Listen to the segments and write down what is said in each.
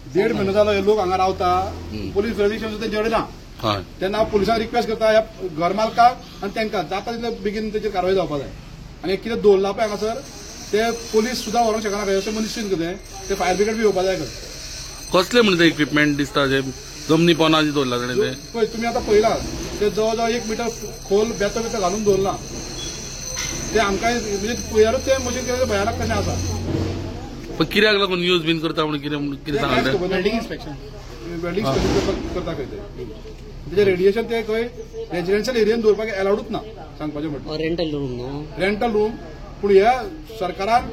1.5 म्हयनो जालो हे लोक हांगा रावता, पोलीस व्हेरिफिकेशन तेंचे कडेन ना. तेन्ना हांव पुलिसांक रिक्वेस्ट करता ह्या घर मालकाक आनी तांकां जाता तितले बेगीन तेचेर कारवाय जावपा जाय. आनी कितें दवरलां पळय हांगासर ते पोलीस सुद्दां व्हरूंक शकना खंय, अशें मनीस कितें ते फायर ब्रिगेड बी येवपा जाय खंय. कसले म्हणटा इक्विपमेंट दिसता जे जमनी पोना दवरला ताणें ते? पळय तुमी आतां पळयला ते जवळ जवळ 1 मिटर खोल बेतो बेतो घालून दवरला ते आमकां, म्हणजे पळयारूच ते मशीन कितें भयानक कशें आसा. पण कित्याक लागून यूज बीन करता म्हणून कितें कितें सांगलें? वेल्डिंग इन्स्पेक्शन, वेल्डिंग इन्स्पेक्शन करता खंय ते. तेजें रेडिएशन ते खंय रेजिडेन्शियल एरियेन दवरपाक एलावडूच ना सांगपाचें म्हणल्यार. रेंटल रूम न्हू, रेंटल रूम. पूण ह्या सरकारान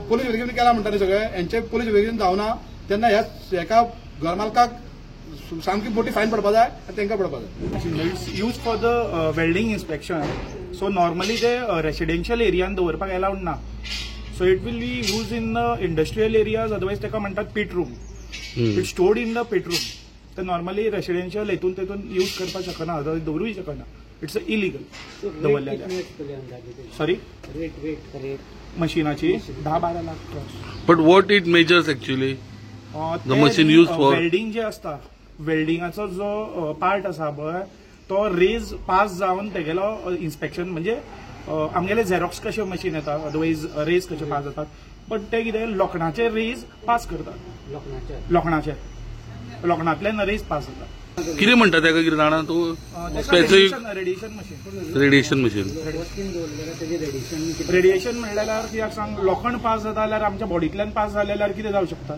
पोलीस व्हेरिफिकेशन केला म्हणटा न्ही सगळें, हेंचें पोलीस व्हेरिफिकेशन जावना तेन्ना ह्या एका घर मालकाक सामकी मोठी फायन पडपा जाय आनी तांकां पडपा जाय. It's use for the welding inspection. So normally ते रेसिडेन्शियल एरियान दवरपाक एलावड ना. So it will be use in the industrial areas, otherwise ताका म्हणटात pit room. It stored in the pit room. ते नॉर्मली रेसिडेन्शियल हेतून तेतून यूज करपाक शकना, अदरवायज दवरूय शकना. It's illegal दवरलें. सॉरी, रेट मशिनाची 10-12 lakh. But what it measures actually? The machine use for welding जे आसता, वेल्डिंगाचो जो पार्ट आसा पळय तो रेज पास जावन तेगेलो इन्स्पेक्शन, म्हणजे आमगेले झेरॉक्स कशे मशीन येता, अदरवायज रेज कशे पास जातात, बट ते कितें लोखणाचे रेज पास करतात, लोखणाचे लोखणांतल्यान रेज पास जाता. कितें म्हणटा ताका कितें जाणा तूं? Specific radiation machine. Radiation machine. Radiation म्हणल्यार कित्याक सांग, लोखण पास जाता जाल्यार आमच्या बॉडींतल्यान पास जालें जाल्यार कितें जावं शकता?